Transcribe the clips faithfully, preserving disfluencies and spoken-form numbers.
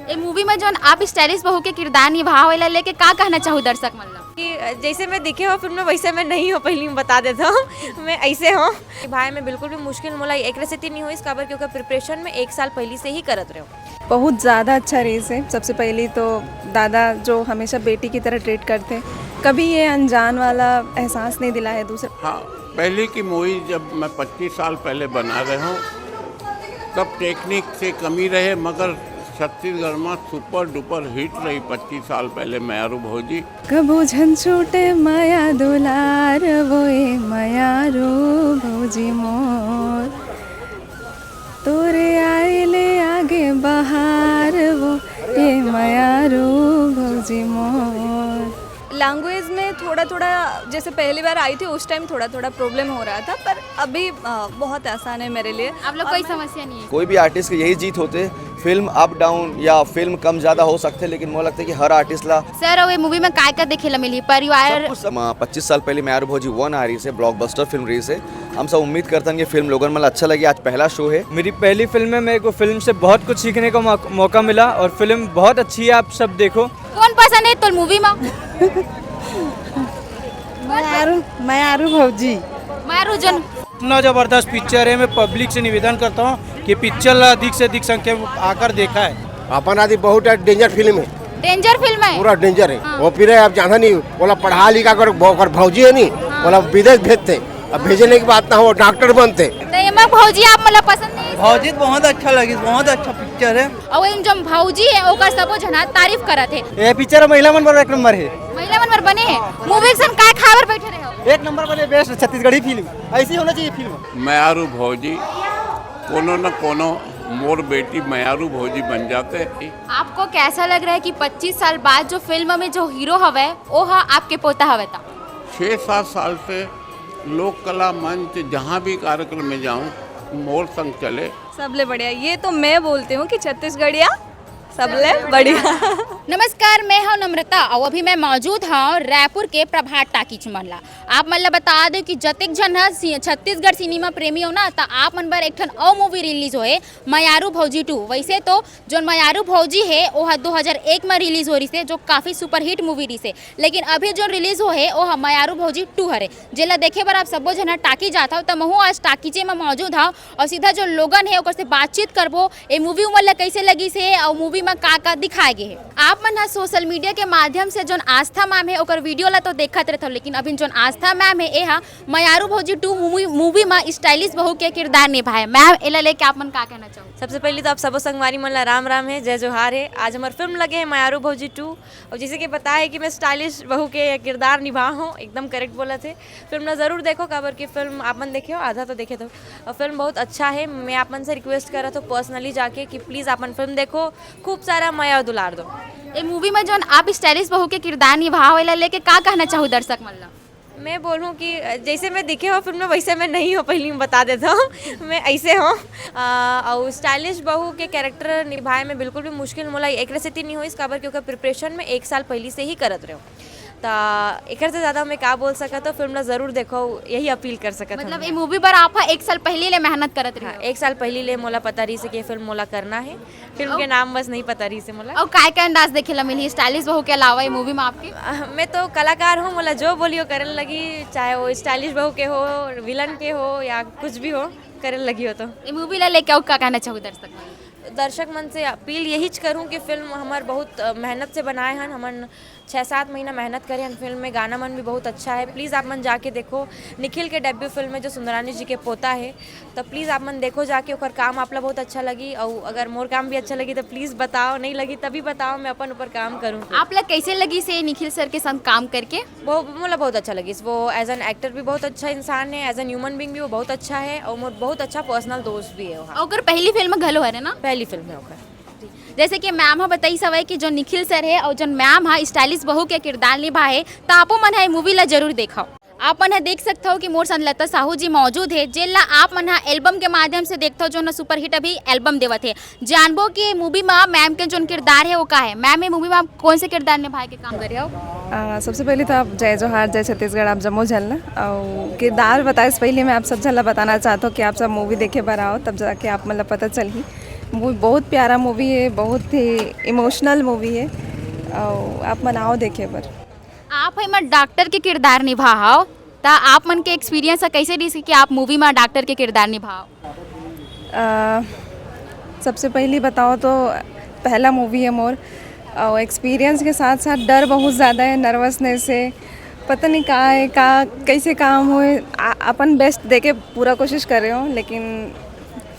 ए movie में जौन आप स्टाइलिश बहू के किरदार निभाव, एला लेके का कहना चाहू दर्शक मन ला? कि जैसे मैं दिखे हो फिल्म में, वैसे मैं नहीं हो, पहले मैं बता देता हूँ। मैं ऐसे हूँ। भाई, मैं बिल्कुल भी मुश्किल मोला एक से तीन नहीं होइस, काबर कि ओकर प्रिपरेशन में एक साल पहले से ही करत रहे। बहुत ज़्यादा अच्छा रेस है। सबसे पहले तो दादा जो हमेशा बेटी की तरह ट्रीट करते हैं, कभी ये अनजान वाला एहसास नहीं दिला है दूसरे। हाँ, पहले की मूवी जब मैं पच्चीस साल पहले बना रहे हूँ, तब टेक्निक से कमी रहे, मगर छत्तीसगढ़ में सुपर डुपर हिट रही पच्चीस साल पहले मयारू भौजी। कभू झन छूटे मया दुलार वो ए मयारू भौजी मोर, तोरे आए ले आगे बहार वो ए मयारू भौजी मोर। लैंग्वेज में थोड़ा थोड़ा, जैसे पहली बार आई थी उस टाइम थोड़ा थोड़ा प्रॉब्लम हो रहा था, पर अभी अ, बहुत आसान है मेरे लिए। आप लोग कोई समस्या नहीं है? कोई भी आर्टिस्ट की यही जीत होते, फिल्म अप डाउन या फिल्म कम ज़्यादा हो सकते, लेकिन मोला लगता है कि हर आर्टिस्ट ला सर, अउ ये मूवी में काय का देखे ला मिली? परिवार सब कुछ समा-, पच्चीस साल पहले मयारू भौजी वन आ रही से, ब्लॉकबस्टर फिल्म रही से। हम सब उम्मीद करते हैं कि फिल्म लोगन मन ला अच्छा लगे। आज पहला शो है। मेरी पहली फिल्म है, मेरे को फिल्म से बहुत कुछ सीखने का मौक-, मौका मिला और फिल्म बहुत अच्छी है, आप सब देखो। कौन पसंद है तो मूवी में? मयारू, मयारू भौजी। मयारू जन। इतना जबरदस्त पिक्चर है। मैं पब्लिक से निवेदन करता हूँ कि पिक्चर ला अधिक से अधिक संख्या में आकर देखा है। अपन आदि बहुत डेंजर फिल्म है। डेंजर फिल्म है। पूरा डेंजर है। हाँ। वो फिर आप जाना नहीं, बोला पढ़ा लिखा कर, ओकर भौजी है नहीं, हाँ। बोला विदेश भेजते, अब भेजने की बात ना हो, डॉक्टर बनते। तो एमा भौजी आप मतलब पसंद नहीं? भौजी तो बहुत अच्छा लगी, बहुत अच्छा पिक्चर है। और इन जो भौजी है ओकर सबो जना तारीफ करत है। ये पिक्चर महिला मन बर एक नंबर है। महिला मन बर बने है। मूवी के संग काय खाए बर बैठे रहे हो? एक नंबर बने, बेस्ट छत्तीसगढ़ी फिल्म, ऐसी होना चाहिए फिल्म। मयारू भौजी, कोनो न कोनो मोर बेटी मयारू भौजी बन जाते। आपको कैसा लग रहा है कि पच्चीस साल बाद जो फिल्म में जो हीरो हवे, वो हा आपके पोता हवे ता? छः सात साल से लोक कला मंच जहाँ भी कार्यक्रम में जाऊँ, मोर संग चले। सबले बढ़िया, ये तो मैं बोलती हूँ कि छत्तीसगढ़िया सबले बढ़िया। नमस्कार, मैं हूं नम्रता और अभी मैं मौजूद हूं रायपुर के प्रभात टाकीज मन ला। आप मन ला बता दो कि जतेक झन ह सी-, छत्तीसगढ़ सिनेमा प्रेमी हो ना, त आप मन बर एक ठन अउ मूवी रिलीज होए, मयारू भौजी टू। वैसे तो जोन मयारू भौजी हे, ओह दो हज़ार एक म रिलीज हो रिसे, जो काफी सुपरहिट मूवी रिसे, लेकिन अभी जोन रिलीज हो हे, ओह मयारू भौजी टू हरे, जेला देखे बर आप सब्बो झन ह टाकीज जात हव। त महू आज टाकीजे म मौजूद हव और सीधा जो लोगन हे, ओकर से बातचीत करबो। ए मूवी उमन ला कैसे लगिस हे अउ मूवी म का-का दिखाए गे हे। आप मन ह सोशल मीडिया के माध्यम से जोन आस्था मैम हे, ओकर वीडियो ला तो देखत रहथव, लेकिन अभी जोन आस्था मैम हे, ए हा मयारू भौजी टू मूवी, मूवी म स्टाइलिश बहू के किरदार निभाए। मैम, एला लेके आप मन का कहना चाहो? सबसे पहले तो आप सबो संगवारी मन ला राम राम हे, जय जोहार हे। आज हमर फिल्म लगे हे मयारू भौजी टू, और जैसे कि पता है कि मैं स्टाइलिश बहू के किरदार निभा हूँ, एकदम करेक्ट बोला थे। फिल्म ला जरूर देखो, काबर की फिल्म आप मन देखे हो, आधा तो देखे थे। और फिल्म बहुत अच्छा है। मैं आप मन से रिक्वेस्ट करत हूँ पर्सनली जाके कि प्लीज आप मन फिल्म देखो, खूब सारा मया और दुलार दो। ए मूवी में जोन आप स्टाइलिश बहू के किरदार निभाव, एला लेके का कहना चाहू दर्शक मन ला? मैं बोलूँ कि जैसे मैं दिखे हो फिल्म में, वैसे मैं नहीं हो, पहले मैं बता देता हूँ। मैं ऐसे हूँ। अ, और स्टाइलिश बहू के कैरेक्टर निभाए में बिल्कुल भी मुश्किल मोला एक से तीन नहीं होइस, काबर कि ओकर प्रिपरेशन में एक साल पहले से ही करत रहे। त एकर से ज्यादा मैं का बोल सकत हूँ, फिल्म ला जरूर देखो, यही अपील कर सकत हूँ मतलब, मैं। ए मूवी बर आप ह एक साल पहले ले मेहनत करत रहे हाँ, हो? एक साल पहले ले मोला पता रही से कि ये फिल्म मोला करना है। फिल्म के अउ नाम बस नहीं पता रही से मोला। अउ काय काय अंदाज देखे ला मिलही स्टाइलिश बहू के अलावा ये मूवी में आपके? अ, मैं तो कलाकार हूँ, मोला जो बोलियो करे लगी, चाहे वो स्टाइलिश बहू के हो, विलन के हो या कुछ भी हो, करे लगी हो तो। ये मूवी ला लेके अउ का कहना चाहू दर्शक मन? दर्शक मन से अपील यही च करूँ कि फिल्म हमर बहुत, अ, मेहनत से बनाए हन, हमन छः सात महीना मेहनत करे हन फिल्म में, गाना मन भी बहुत अच्छा है। प्लीज आप मन जाके देखो, निखिल के डेब्यू फिल्म में जो सुंदरानी जी के पोता है, तो प्लीज आप मन देखो जाके, ओकर काम आप ला बहुत अच्छा लगी। और अगर मोर काम भी अच्छा लगी तो प्लीज बताओ, नहीं लगी तभी बताओ, मैं अपन ऊपर काम करूँ। आप ला कैसे लगी से निखिल सर के संग काम करके? वो मोला बहुत अच्छा लगी। वो एज एन एक्टर भी बहुत अच्छा इंसान है, एज एन ह्यूमन बीइंग भी वो बहुत अच्छा है, और मोर बहुत अच्छा पर्सनल दोस्त भी है वो। हाँ। ओकर पहली फिल्म घलो हरे ना? पहली फिल्म है ओकर। जैसे कि मैम ह बताइस हवय कि जो निखिल सर हे और जो मैम ह स्टाइलिश बहू के किरदार निभा हे, त आपो मन ह ये मूवी ला जरूर देखव। आप मन ह देख सकत हव कि मोर संग लता साहू जी मौजूद हे, जेन ला आप मन ह एल्बम के माध्यम से देखथव, जोन ह सुपरहिट अभी एल्बम देवत हे। जानबो कि मूवी म मैम के जोन किरदार हे, वो का हे। मैम, ये मूवी म आप कौन से किरदार निभाए के काम करे हव? आ, सबसे पहले तो आप जय जोहार, जय छत्तीसगढ़, आप जम्मो झन ला। और किरदार बताए से पहले मैं आप सब झन ला बताना चाहत हूँ कि आप सब मूवी देखे बर आओ, तब जाके आप मन ला पता चलही। वो बहुत प्यारा मूवी है, बहुत ही इमोशनल मूवी है। और आप मन आओ देखे बर। आप एमा डॉक्टर के किरदार निभाहव, त आप मन के एक्सपीरियंस ह कइसे रहिस कि आप मूवी म डॉक्टर के किरदार निभाव? अ, सबसे पहली बताओ तो पहला मूवी है मोर, और एक्सपीरियंस के साथ साथ डर बहुत ज़्यादा है, नर्वसनेस है, पता नहीं का है, का, कैसे काम होए। आ, अपन बेस्ट देके पूरा कोशिश कर रहे हो, लेकिन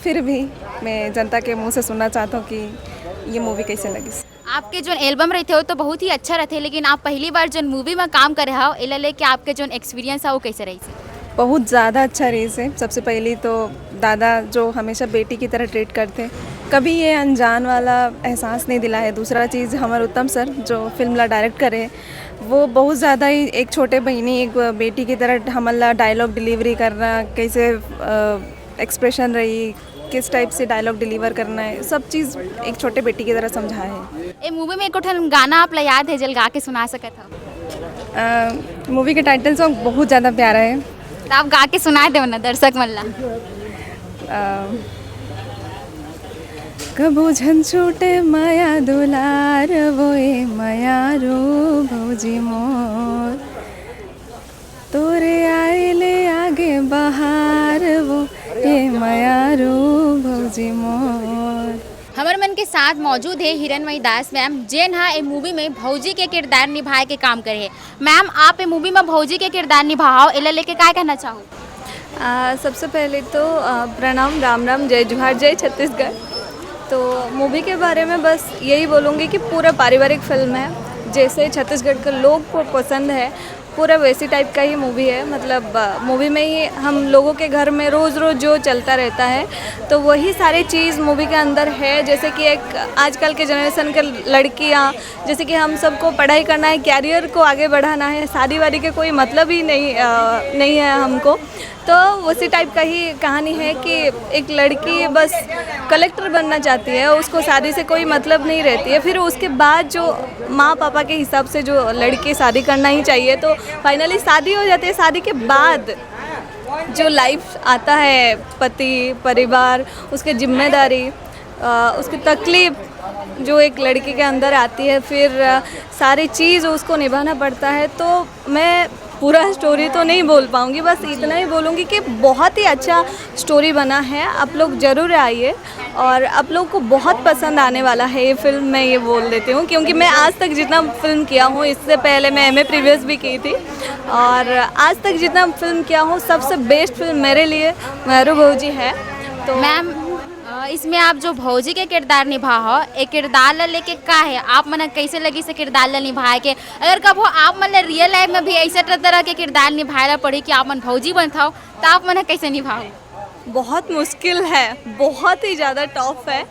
फिर भी मैं जनता के मुंह से सुनना चाहता हूँ कि ये मूवी कैसे लगी। आपके जोन एल्बम रहिथे, वो तो बहुत ही अच्छा रहिथे, लेकिन आप पहली बार जोन मूवी में काम करे हव, एला लेके आपके जोन एक्सपीरियंस है, वो कैसे रहिस? बहुत ज़्यादा अच्छा रहिस है। सबसे पहली तो दादा जो हमेशा बेटी की तरह ट्रीट करते, कभी ये अनजान वाला एहसास नहीं दिला है। दूसरा चीज़, हमर उत्तम सर जो फिल्म ला डायरेक्ट करे, वो बहुत ज़्यादा ही एक छोटे बहिनी, एक बेटी की तरह हमन ला डायलॉग डिलीवरी करना, कैसे एक्सप्रेशन रही, किस टाइप से डायलॉग डिलीवर करना है, सब चीज़ एक छोटे बेटी की तरह समझाए है। ए मूवी में एको ठन गाना आप ला याद है, जेल गा के सुना सकत हो? मूवी के टाइटल सॉन्ग बहुत ज़्यादा प्यारा है। तो आप गा के सुना दो ना दर्शक मन ला। अ, कभू झन छूटे मया दुलार, वो ए मयारू भौजी मोर, तोरे आए ले आगे बहार, वो ए मयारू भौजी मोर। हमर मन के साथ मौजूद है हिरणमयी दास मैम, जेन हा ए मूवी में भौजी के किरदार निभाए के काम करे है। मैम, आप ए मूवी में भौजी के किरदार निभाओ, एला लेके काय कहना चाहो? आ, सबसे पहले तो, आ, प्रणाम, राम राम, जय जोहार, जय छत्तीसगढ़। तो मूवी के बारे में बस यही बोलूँगी कि पूरा पारिवारिक फिल्म है। जैसे छत्तीसगढ़ के लोग को पसंद है, पूरा वैसी टाइप का ही मूवी है। मतलब, आ, मूवी में ही हम लोगों के घर में रोज़ रोज़ जो चलता रहता है, तो वही सारी चीज़ मूवी के अंदर है। जैसे कि एक आजकल के जनरेशन के लड़कियाँ, जैसे कि हम सबको पढ़ाई करना है, कैरियर को आगे बढ़ाना है, शादी वादी के कोई मतलब ही नहीं, आ, नहीं है हमको। तो उसी टाइप का ही कहानी है कि एक लड़की बस कलेक्टर बनना चाहती है, उसको शादी से कोई मतलब नहीं रहती है। फिर उसके बाद जो माँ पापा के हिसाब से जो लड़की शादी करना ही चाहिए, तो फाइनली शादी हो जाती है। शादी के बाद जो लाइफ आता है, पति, परिवार, उसके जिम्मेदारी, अ, उसकी तकलीफ जो एक लड़की के अंदर आती है, फिर, अ, सारी चीज़ उसको निभाना पड़ता है। तो मैं पूरा स्टोरी तो नहीं बोल पाऊँगी, बस इतना ही बोलूँगी कि बहुत ही अच्छा स्टोरी बना है। आप लोग ज़रूर आइए और आप लोग को बहुत पसंद आने वाला है ये फिल्म, मैं ये बोल देती हूँ, क्योंकि मैं आज तक जितना फिल्म किया हूँ, इससे पहले मैं एमए प्रीवियस भी की थी, और आज तक जितना फिल्म किया हूँ, सबसे बेस्ट फिल्म मेरे लिए मयारू भौजी है। तो मैम, अ, इसमें आप जो भौजी के किरदार निभा हो, ए किरदार ला लेके का है, आप मन कैसे लगिस ए किरदार ला निभाए के? अगर कभो आप मन ला रियल लाइफ में भी ऐसे तरह के किरदार निभाए ला पड़ी कि आप मन भौजी बनथव, तो आप मन कैसे निभाओ? बहुत मुश्किल है, बहुत ही ज़्यादा टफ है,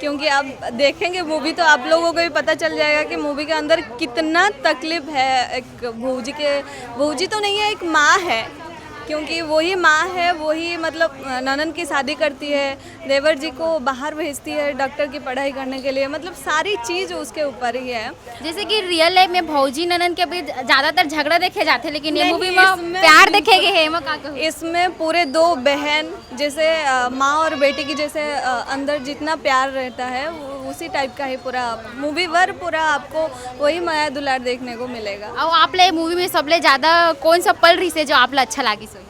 क्योंकि आप देखेंगे मूवी तो आप लोगों को भी पता चल जाएगा कि मूवी के अंदर कितना तकलीफ है। एक भौजी के, भौजी तो नहीं है, एक माँ है, क्योंकि वही माँ है, वही मतलब ननद की शादी करती है, देवर जी को बाहर भेजती है डॉक्टर की पढ़ाई करने के लिए, मतलब सारी चीज़ उसके ऊपर ही है। जैसे कि रियल लाइफ में भौजी ननद के बीच ज्यादातर झगड़ा देखे जाते, लेकिन ये नहीं, मूवी में इसमें प्यार बिल्कुल देखे गए है, एमा का कहू? इसमें पूरे दो बहन जैसे, अ, माँ और बेटी की जैसे, अ, अंदर जितना प्यार रहता है, वो उसी टाइप का ही पूरा मूवी भर पूरा आपको वही मया दुलार देखने को मिलेगा। और आप ले मूवी में सबले ज्यादा कौन सा पल रहिसे जो आप ला अच्छा लागिस होही?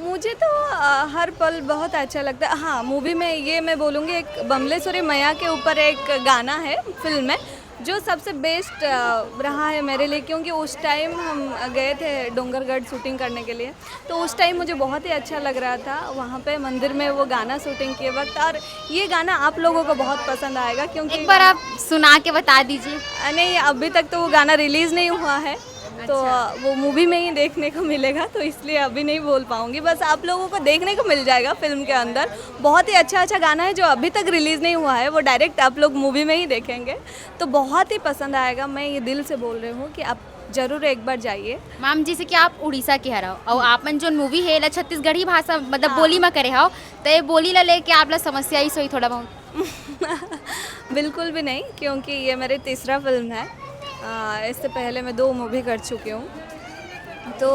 मुझे तो, अ, हर पल बहुत अच्छा लगता है। हाँ, मूवी में ये मैं बोलूँगी, एक बमलेश्वरी मैया के ऊपर एक गाना है फिल्म में, जो सबसे बेस्ट, अ, रहा है मेरे लिए, क्योंकि उस टाइम हम गए थे डोंगरगढ़ शूटिंग करने के लिए, तो उस टाइम मुझे बहुत ही अच्छा लग रहा था वहाँ पे मंदिर में वो गाना शूटिंग के वक्त। और ये गाना आप लोगों को बहुत पसंद आएगा, क्योंकि एक बार आप सुना के बता दीजिए। अ, नहीं, अभी तक तो वो गाना रिलीज़ नहीं हुआ है, तो, अच्छा। अ, वो मूवी में ही देखने को मिलेगा, तो इसलिए अभी नहीं बोल पाऊँगी। बस आप लोगों को देखने को मिल जाएगा फिल्म के अंदर। बहुत ही अच्छा अच्छा गाना है जो अभी तक रिलीज़ नहीं हुआ है, वो डायरेक्ट आप लोग मूवी में ही देखेंगे, तो बहुत ही पसंद आएगा। मैं ये दिल से बोल रही हूँ कि आप ज़रूर एक बार जाइए। मैम, जैसे कि आप उड़ीसा के हरव, और आप मन जोन मूवी है, एला छत्तीसगढ़ी भाषा, मतलब, हाँ। बोली में करे हव, तो ये बोली ला लेके आप ला समस्या ही सोई थोड़ा बहुत? बिल्कुल भी नहीं, क्योंकि ये मेरी तीसरा फिल्म है। अ, इससे पहले मैं दो मूवी कर चुकी हूँ। तो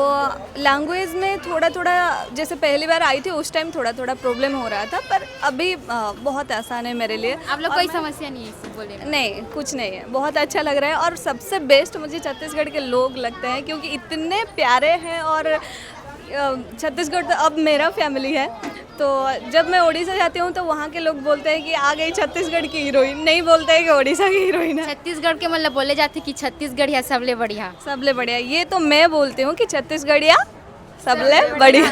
लैंग्वेज में थोड़ा थोड़ा, जैसे पहली बार आई थी उस टाइम थोड़ा थोड़ा प्रॉब्लम हो रहा था, पर अभी अ, बहुत आसान है मेरे लिए। आप लोग और कोई मैं- समस्या नहीं है इससे बोलने में? नहीं, कुछ नहीं है, बहुत अच्छा लग रहा है। और सबसे बेस्ट मुझे छत्तीसगढ़ के लोग लगते हैं, क्योंकि इतने प्यारे हैं। और अ, छत्तीसगढ़ तो अब मेरा फैमिली है, तो जब मैं उड़ीसा जाती हूँ तो वहाँ के लोग बोलते हैं कि आ गई छत्तीसगढ़ की हीरोइन, नहीं बोलते हैं कि उड़ीसा की हीरोइन है। छत्तीसगढ़ के मतलब बोले जाते कि छत्तीसगढ़िया सबले बढ़िया। सबले बढ़िया, ये तो मैं बोलती हूँ कि छत्तीसगढ़िया सबले बढ़िया।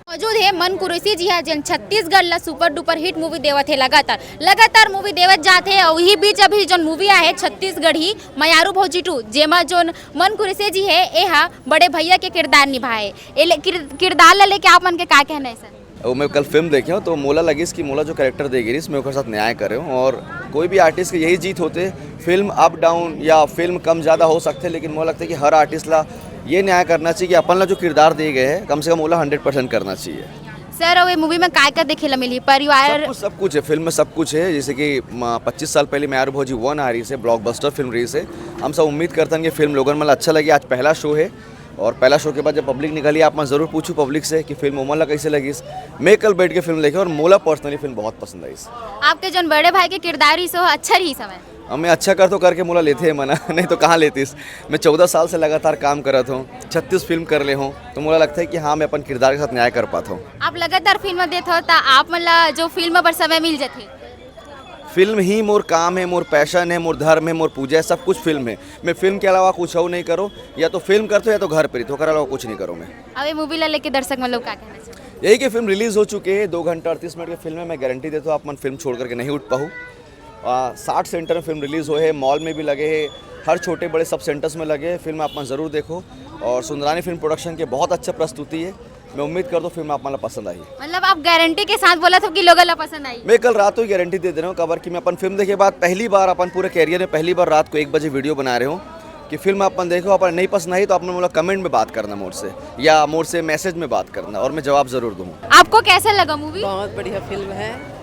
मौजूद है मन कुरैशी जी हा, जेन छत्तीसगढ़ ला सुपर डुपर हिट मूवी देवत है लगातार, लगातार मूवी देवत जात है। और यही बीच अभी जोन मूवी आए है छत्तीसगढ़ी मयारू भौजी टू, जेमा जोन मन कुरैशी जी है, ए हा बड़े भैया के किरदार निभाए। ए ले- किर, किरदार ला लेके आप मन के का कहना है सर? वो मैं कल फिल्म देखे हूँ तो मोला लगिस कि मोला जो कैरेक्टर दे गिरिस, मैं ओकर साथ न्याय करे हूँ। और कोई भी आर्टिस्ट के यही जीत होते, फिल्म अप डाउन या फिल्म कम ज़्यादा हो सकते, लेकिन मोला लगता है कि हर आर्टिस्ट ला ये न्याय करना चाहिए कि अपन ला जो किरदार दिए गए हैं, कम से कम ओला हंड्रेड परसेंट करना चाहिए। सर, और ये मूवी में काय का देखे ला मिली? सब परिवार कुछ, सब कुछ है फिल्म में, सब कुछ है। जैसे कि म, पच्चीस साल पहले मयारू भौजी वन आ रही है, ब्लॉकबस्टर फिल्म रही है। हम सब उम्मीद करते हैं कि फिल्म लोगन मन ला अच्छा लगे। आज पहला शो है और पहला शो के बाद जब पब्लिक निकली, आप मन जरूर पूछू पब्लिक से कि फिल्म ओमन ला कैसे लगिस। मैं कल बैठ के फिल्म देखे और मोला पर्सनली फिल्म बहुत पसंद आई। आपके जोन बड़े भाई के किरदार रही सो अच्छा रही समय। अब मैं अच्छा कर तो करके मोला लेते हैं मना, नहीं तो कहाँ लेतीस। मैं चौदह साल से लगातार काम करत हूँ, छत्तीस फिल्म कर ले हूँ, तो मोला लगता है कि हाँ, मैं अपन किरदार के साथ न्याय कर पाता हूँ। आप लगातार फिल्म देत हो तो आप मन ला जो फिल्म पर समय मिल जाते? फिल्म ही मोर काम है, मोर पैशन है, मोर धर्म है, मोर पूजा है, सब कुछ फिल्म है। मैं फिल्म के अलावा कुछ और नहीं करूँ, या तो फिल्म करता हूँ या तो घर पर ही, तो ओकर अलावा कुछ नहीं करूँ मैं। अब ये मूवी ला लेके दर्शक मन लोग का कहना चाहिए? यही कि फिल्म रिलीज हो चुके हैं, दो घंटा अड़तीस मिनट की फिल्म है। मैं गारंटी देता हूँ आप मन फिल्म छोड़ करके नहीं उठ पाहू। आ, साठ सेंटर में फिल्म रिलीज हुए है, मॉल में भी लगे है, हर छोटे बड़े सब सेंटर्स में लगे है। फिल्म आप मन जरूर देखो और सुंदरानी फिल्म प्रोडक्शन के बहुत अच्छा प्रस्तुति है। मैं उम्मीद करता हूँ फिल्म आप मन ला पसंद आई। मतलब आप गारंटी के साथ बोला था कि लोगों ला पसंद आई? मैं कल रात को ही गारंटी दे दे रहा हूँ, काबर कि मैं अपन फिल्म देखे बाद पहली बार, अपन पूरे कैरियर में पहली बार रात को एक बजे वीडियो बना रहे हूँ कि फिल्म आप मन देखो, अपन नहीं पसंद आई तो आप मन मोला कमेंट में बात करना मोर से, या मोर से मैसेज में बात करना, और मैं जवाब जरूर दूंगा। आपको कैसा लगा मूवी? बहुत बढ़िया फिल्म है।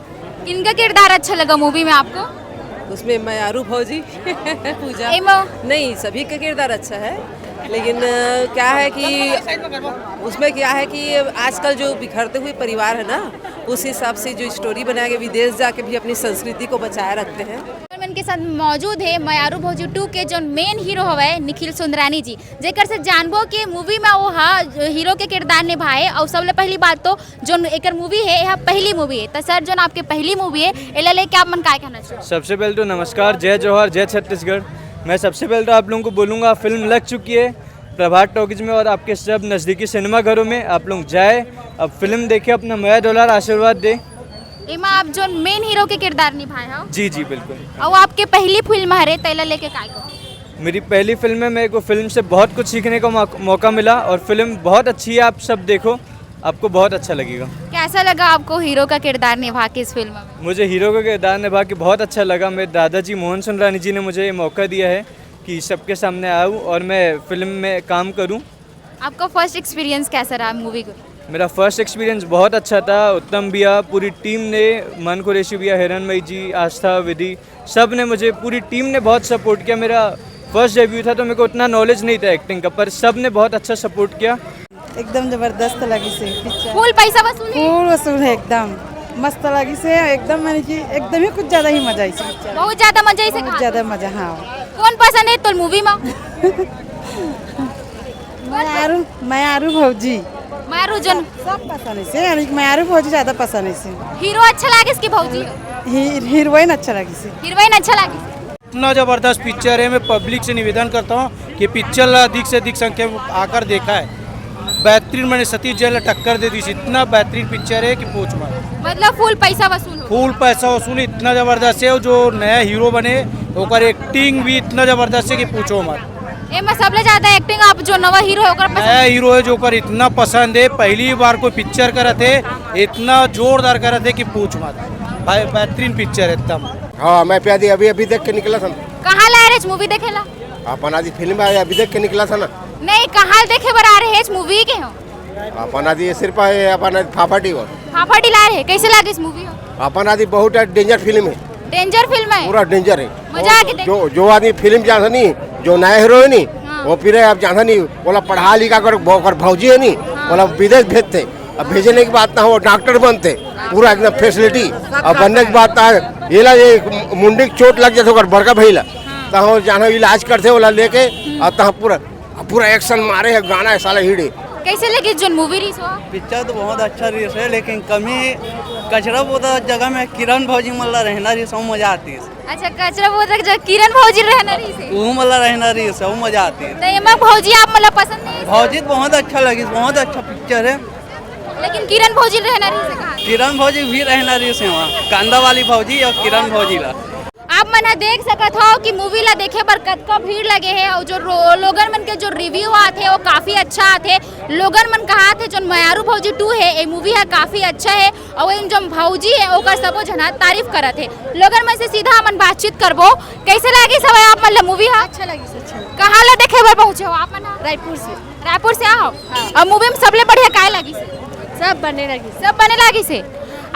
किनका किरदार अच्छा लगा मूवी में आपको? उसमें मयारू भौजी पूजा। एमा नहीं, सभी का किरदार अच्छा है, लेकिन अ, क्या है कि उसमें क्या है कि आजकल जो बिखरते हुए परिवार है ना, उस हिसाब से जो स्टोरी बनाया गया, विदेश जाके भी अपनी संस्कृति को बचाए रखते हैं। मन के साथ मौजूद है मयारू भौजी टू के जो मेन हीरो हवे निखिल सुंदरानी जी, जेकर से जानबो कि मूवी में वो हा हीरो के किरदार निभाए। और सबले पहली बात तो जो एकर मूवी है, यह पहली मूवी है, तो सर जो आपके पहली मूवी है, एला लेके आप मन काय कहना चाहो? सबसे पहले तो नमस्कार, जय जोहार, जय छत्तीसगढ़। मैं सबसे पहले तो आप लोगों को बोलूँगा, फिल्म लग चुकी है प्रभात टॉकीज में और आपके सब नज़दीकी सिनेमाघरों में। आप लोग जाए, अब फिल्म देखे, अपना मया दुलार आशीर्वाद दे। एमा आप जो मेन हीरो के किरदार निभाए हो, जी जी, बिल्कुल। और आपके पहली फिल्म हरे, तेला लेके काय कहो? मेरी पहली फिल्म है, मेरे को फिल्म से बहुत कुछ सीखने का मौक- मौका मिला और फिल्म बहुत अच्छी है। आप सब देखो, आपको बहुत अच्छा लगेगा। कैसा लगा आपको हीरो का किरदार निभा के इस फिल्म में? मुझे हीरो का किरदार निभा के बहुत अच्छा लगा। मेरे दादाजी मोहन सुंदरानी जी ने मुझे ये मौका दिया है कि सबके सामने आऊँ और मैं फिल्म में काम करूँ। आपका फर्स्ट एक्सपीरियंस कैसा रहा मूवी को? मेरा फर्स्ट एक्सपीरियंस बहुत अच्छा था। उत्तम भैया, पूरी टीम ने, मन कुरैशी भैया, हिरन भाई जी, आस्था, विधि, सब ने मुझे, पूरी टीम ने बहुत सपोर्ट किया। मेरा फर्स्ट डेब्यू था तो मेरे को उतना नॉलेज नहीं था एक्टिंग का, पर सब ने बहुत अच्छा सपोर्ट किया। एकदम जबरदस्त लगिस हे पिक्चर। फुल पैसा वसूल है? फुल वसूल है एकदम। मस्त लगिस हे एकदम, माने कि एकदम ही कुछ ज्यादा ही मजा आइस हे पिक्चर। बहुत ज्यादा मजा आइस हे बहुत कहा? ज्यादा मजा, हाँ। कौन पसंद है तोल मूवी में? मयारू, मयारू भौजी। मयारू जन। सब पसंद आइस हे, यानी कि मयारू भौजी ज्यादा पसंद आइस हे। हीरो अच्छा लागिस कि भौजी? ही-, हीरोइन अच्छा लगिस हे। हीरोइन अच्छा लागिस? इतना ज़बरदस्त पिक्चर है। मैं पब्लिक से निवेदन करता हूँ कि पिक्चर ला अधिक से अधिक संख्या में आकर देखा है। बेहतरीन, मैंने सतीश जैन ला टक्कर दे दी, इतना बेहतरीन पिक्चर है कि पूछ मत। मतलब फुल पैसा वसूल हो? फुल पैसा वसूल, इतना ज़बरदस्त है। जो नया हीरो बने, ओकर एक्टिंग भी इतना ज़बरदस्त है कि पूछो मत। एमा सबले ज्यादा एक्टिंग आप जो नवा हीरो है ओकर पसंद? नया हीरो है जो ओकर इतना पसंद है, पहली बार कोई पिक्चर करत है, इतना जोरदार करत है कि पूछ मत भाई। बेहतरीन पिक्चर है एकदम। हाँ, मैं प्यादी अभी अभी देख के निकला था। कहाँ ला रहे मूवी देखेला? अपन आज फिल्म आए, अभी देख के निकला था ना। नहीं, कहाँ देखे बर आ रहे मूवी के हो? अपन आज ये सिर्फ आए, अपन आज फाफाटी और फाफाटी ला रहे, कैसे लागिस मूवी हो? अपन आज बहुत डेंजर फिल्म है। डेंजर फिल्म है? पूरा डेंजर है। मजा आके देख- जो जो आदमी फिल्म जाना नहीं, जो नया हीरो है नहीं, हाँ। वो फिर अब जाना नहीं, बोला पढ़ा लिखा कर, वो कर भौजी है नहीं, बोला विदेश भेजते। अब भेजने के बाद ना वो डॉक्टर बनते, पूरा एकदम फैसिलिटी। अब बनने के बाद ना ये ला, ये मुंडी के चोट लग जाते ओकर बड़का भैया ला, तो हम जाना इलाज करते, बोला लेके, और तहाँ पूरा, पूरा एक्शन मारे है, गाना है साला हिट है। कैसे लगे जोन मूवी रही सो? पिक्चर तो बहुत अच्छा रही है, लेकिन कमी कचरा बोता जगह में किरण भौजी मल्ला रहना रही, सो मजा आती है। अच्छा, कचरा बोता जगह किरण भौजी रहना रही से? वो मल्ला रहना रही, सो मजा आती है। तो एमा भौजी आप मतलब पसंद नहीं? भौजी तो बहुत अच्छा लगी, बहुत अच्छा पिक्चर है। लेकिन किरण भौजी रहना रही से कहा? किरण भौजी भी रहना रही से वहाँ, कांदा वाली भौजी और किरण भौजी ला। आप मन ह देख सकत हव कि मूवी ला देखे बर कतका भीड़ लगे हे, अउ जो रो-, लोगन मन के जो रिव्यू आथे, वो काफी अच्छा आथे। लोगन मन कहाथे, जोन मयारू भौजी टू हे, ए मूवी ह काफी अच्छा हे, अउ इन जो भौजी हे, ओकर सबो झन ह तारीफ करत हे। लोगन मन से सीधा हमन बातचीत करबो। कैसे लागिस हवय आप मन ला मूवी ह? अच्छा लगिस, अच्छा लगिस। कहाँ ला देखे बर पहुँचे हो आप मन ह? रायपुर से। रायपुर से आओ। हाँ। अउ मूवी में सबले बढ़िया काय लागिस हे? सब बने लगिस। सब बने लागिस हे।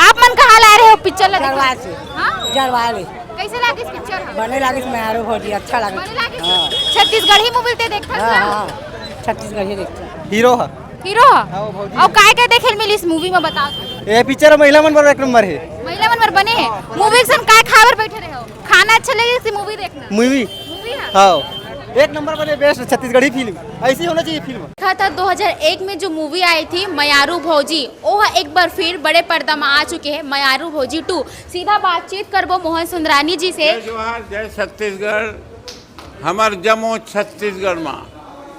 आप मन कहाँ ला रहे हो पिक्चर ला देखे? जरवाल से। हाँ? जरवाल। कैसे लागिस पिक्चर ह? बने लागिस मयारू भौजी, अच्छा लागिस। बने लागिस? हाँ। छत्तीसगढ़ी मूवी ते देखथस हाँ, ना? हाँ, छत्तीसगढ़ी देखते हैं। हीरो ह। हीरो ह? हाँ, वो भौजी। अउ काय काय देखे ल मिलिस मूवी में, बताओ तो। ये पिक्चर महिला मन बर एक नंबर हे। महिला मन बर बने हे। मूवी के संग काय खाए बर बैठे रहे हो? खाना अच्छा लगे कि मूवी देखना? मूवी। मूवी ह? हाँ, एक नंबर बने, बेस्ट छत्तीसगढ़ी फिल्म, ऐसी होना चाहिए फिल्म। था, था दो हज़ार एक में जो मूवी आई थी मयारू भौजी, ओह एक बार फिर बड़े पर्दा में आ चुके हैं मयारू भौजी टू। सीधा बातचीत करबो मोहन सुंदरानी जी से। जय जोहार, जय छत्तीसगढ़। हमर जम्मो छत्तीसगढ़ में,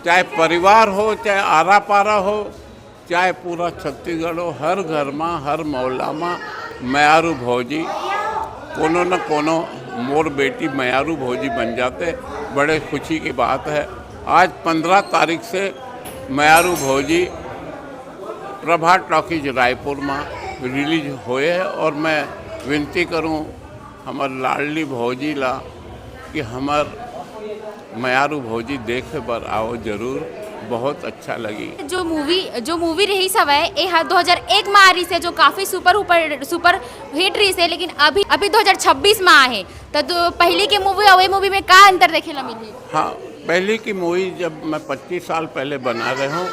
चाहे परिवार हो, चाहे आरा पारा हो, चाहे पूरा छत्तीसगढ़ हो, हर घर में, हर मोहल्ला में मयारू भौजी, कोनो न कोनो मोर बेटी मयारू भौजी बन जाते, बड़े खुशी की बात है। आज पन्द्रह तारीख से मयारू भौजी प्रभात टॉकीज रायपुर में रिलीज होए है और मैं विनती करूं हमर लाडली भौजी ला कि हमर मयारू भौजी देखे बर आओ जरूर, बहुत अच्छा लगी। जो मूवी, जो मूवी रहिस हवय, ए ह दो हज़ार एक म आ रिहिस हे, जो काफी सुपर, ऊपर, सुपर हिट रहिस हे, लेकिन अभी, अभी दो हज़ार छब्बीस म आए हे, त दो, पहिली के मूवी अउ ए मूवी में का अंतर देखे ला मिलही? हाँ, पहली की मूवी जब मैं पच्चीस साल पहले बना रहे हूँ,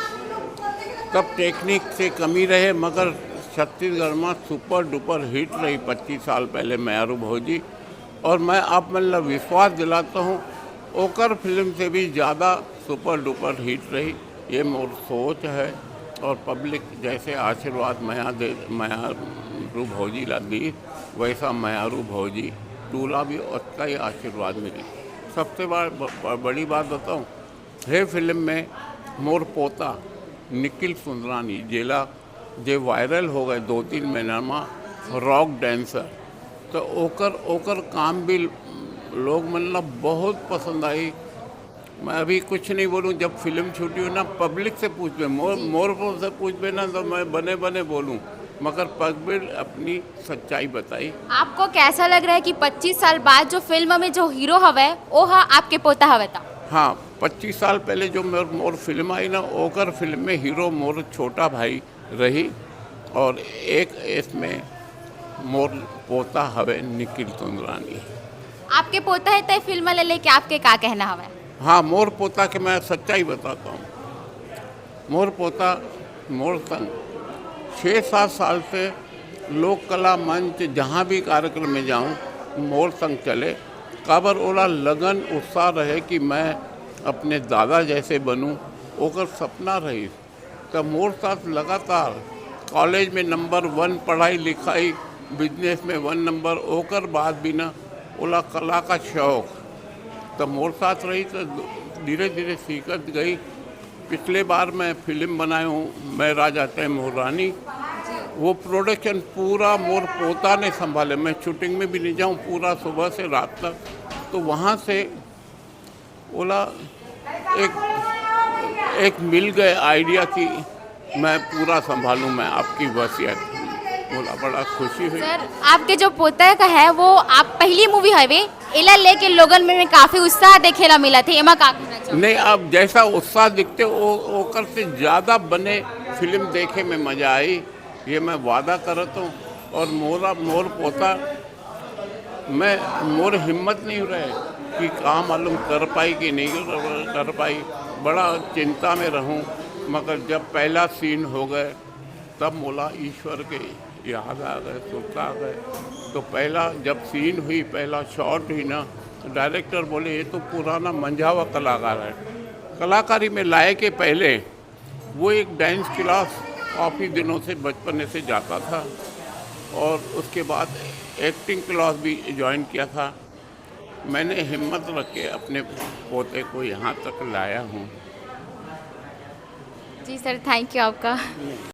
तब टेक्निक से कमी रहे, मगर छत्तीसगढ़ में सुपर डुपर हिट रही पच्चीस साल पहले मयारू भौजी। और मैं आप मन ला विश्वास दिलाता हूँ, ओकर फिल्म से भी ज़्यादा सुपर डुपर हिट रही, ये मोर सोच है। और पब्लिक जैसे आशीर्वाद मया दे, मयारू भौजी ला दी, वैसा मयारू भौजी टू ला भी उतना ही आशीर्वाद मिली। सबसे बड़, ब-, ब-, बड़ी बात बताऊँ, हे फिल्म में मोर पोता निखिल सुंदरानी, जेला, जे वायरल हो गए दो तीन महीना में, रॉक डांसर, तो ओकर, ओकर काम भी लोग मन ला बहुत पसंद आई। मैं अभी कुछ नहीं बोलूँ, जब फिल्म छूटी हो ना, पब्लिक से पूछबे, मोर, मोर से पूछबे ना, तो मैं बने बने बोलूँ, मगर पब्लिक अपनी सच्चाई बताई। आपको कैसा लग रहा है कि पच्चीस साल बाद जो फिल्म में जो हीरो हवय, वो ह आपके पोता हवय त? हाँ, पच्चीस साल पहले जो मोर, मोर फिल्म आई ना, ओकर फिल्म में हीरो मोर छोटा भाई रही, और एक इसमें मोर पोता हवे निखिल तुंदरानी। आपके पोता है, तय फिल्म ले लेके आपके का कहना हवे? हाँ, मोर पोता के मैं सच्चाई बताता हूँ। मोर पोता मोर संग छः सात साल से लोक कला मंच, जहाँ भी कार्यक्रम में जाऊँ, मोर संग चले। काबर ओला लगन उत्साह रहे कि मैं अपने दादा जैसे बनूँ, ओकर सपना रही। त मोर साथ लगातार कॉलेज में नंबर वन, पढ़ाई लिखाई, बिजनेस में वन नंबर, ओकर बाद भी ना ओला कला का शौक। त मोर साथ रही, त धीरे धीरे सीखत गई। पिछले बार मैं फिल्म बनाए हूँ, मैं राजा तय मोर रानी, वो प्रोडक्शन पूरा मोर पोता ने संभाले। मैं शूटिंग में भी नहीं जाऊँ, पूरा सुबह से रात तक। तो वहाँ से ओला एक, एक मिल गए आइडिया कि मैं पूरा संभालूँ, मैं आपकी वसीयत। बोला, बड़ा खुशी हुई। सर, आपके जो पोता का है, वो आप पहली मूवी हवे, एला लेके लोगन में, में काफी उत्साह देखे ला मिला थे, एमा का कहना चाहो? नहीं, आप जैसा उत्साह दिखते, ओ, ओकर से ज्यादा बने फिल्म देखे में मजा आई, ये मैं वादा करत हूँ। और मोरा, मोर पोता मैं मोर हिम्मत नहीं हो रहा है कि का मालूम कर पाई कि नहीं कर पाई। बड़ा चिंता में रहूं, मगर जब पहला सीन हो गए तब मोला ईश्वर के याद आ गए, सुरता आ गए। तो पहला जब सीन हुई, पहला शॉट हुई ना, तो डायरेक्टर बोले, "ये तो पुराना मंझावा कलाकार है।" कलाकारी में लाए के पहले वो एक डांस क्लास काफ़ी दिनों से, बचपने से जाता था और उसके बाद एक्टिंग क्लास भी ज्वाइन किया था। मैंने हिम्मत रख के अपने पोते को यहाँ तक लाया हूँ। जी सर, थैंक यू आपका।